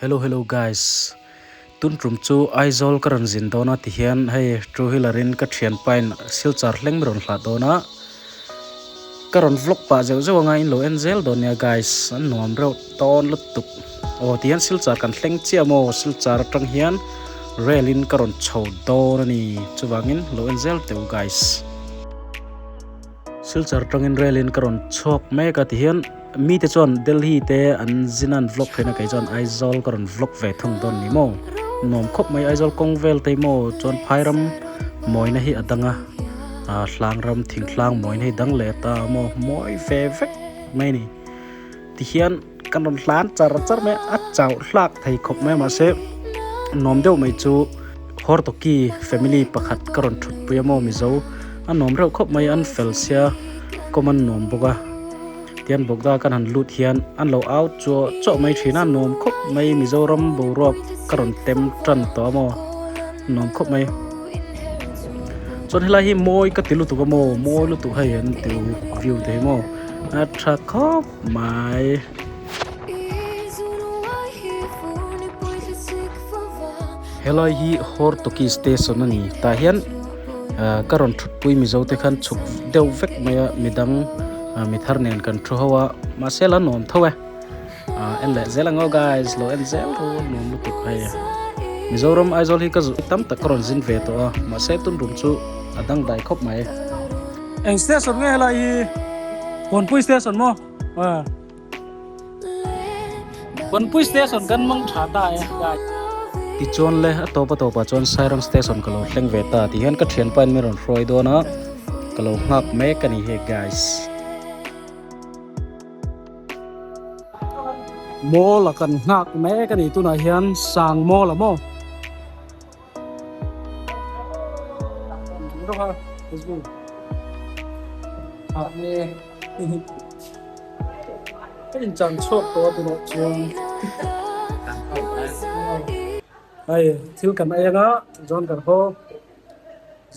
Hello hello guys tun tum chu Aizawl ka rawn zin dawn a ti hian hei two wheeler in ka thianpa in silchar thleng mi rawn hlah dawn a ka rawn vlog pah zeuh zeuh anga in lo en zel dawn nia guys an nuam reuh tawn lutuk aw ti hian silchar kan thleng chiah maw silchar atang hian rail in ka rawn chho dawn a ni chuvangin lo en zel teh u guys. Silchar tangin rail in ka rawn chhuak mek a tihian mite chuan Delhi te an zin a an vlog theihna kei chuan Aizawl ka rawn vlog ve thung dawn ni maw nuam khawp mai Aizawl kawng vel te hi maw chuan phairam mawina hi a dang a ah hlang ram thingtlang mawina hi dang leh ta maw mawi ve vek mai a ni tihian kan rawn hlan char char mai a chauh hlak thei khawp mai a mahse nuam deuh mai chu Hortoki family pakhat ka rawn thut pui a maw mizo a nuam reuh khawp mai an fel sia kawm an nuam bawk a tian bawkda kan han lut hian an lo au chuah chuah mai thin a nuam khawp mai Mizoram boruak ka rawn tem tan tawh a maw nuam khawp mai chuan helai hi mawi ka ti lutuk a maw mawi lutuk hei an ti view te hi maw a tha khawp mai. Helai hi Hortoki station a ni tah hian ah ka rawn thutpui mizo te khan chhuk deuh vek mai a midang ah mi thar nen kan thu ho a mahse la nuam tho e ah en leh zel ang aw guys lo en zel ru nuam lutuk hei Mizoram Aizawl hi ka zu tam tak ka rawn zin ve tawh a mahse tun rum chu a dangdai khawp mai. Eng station nge helai hi Kawnpui station maw? Kawnpui station kan mang tha ta e guys. Tichuan le a tawp a tawpah chuan Sairang station ka lo thleng ve ta tih hian ka thianpa in min rawn hruai dawn a ka lo nghak mek a ni hei guys. Mall a kan nghak mek a ni tunah hian Sang Mall a maw. Ka inchan chhuak tawh a tunah chuan hei thil kan ei anga chuan kan haw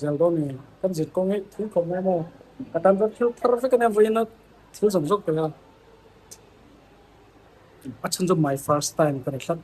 zel dawn a ni kan zir kawng hi thil khawp mai maw ka tan chuan thil thar vek a nia vawiin a thil zawng zawng te kha a chhan chu my first time ka ni tlat.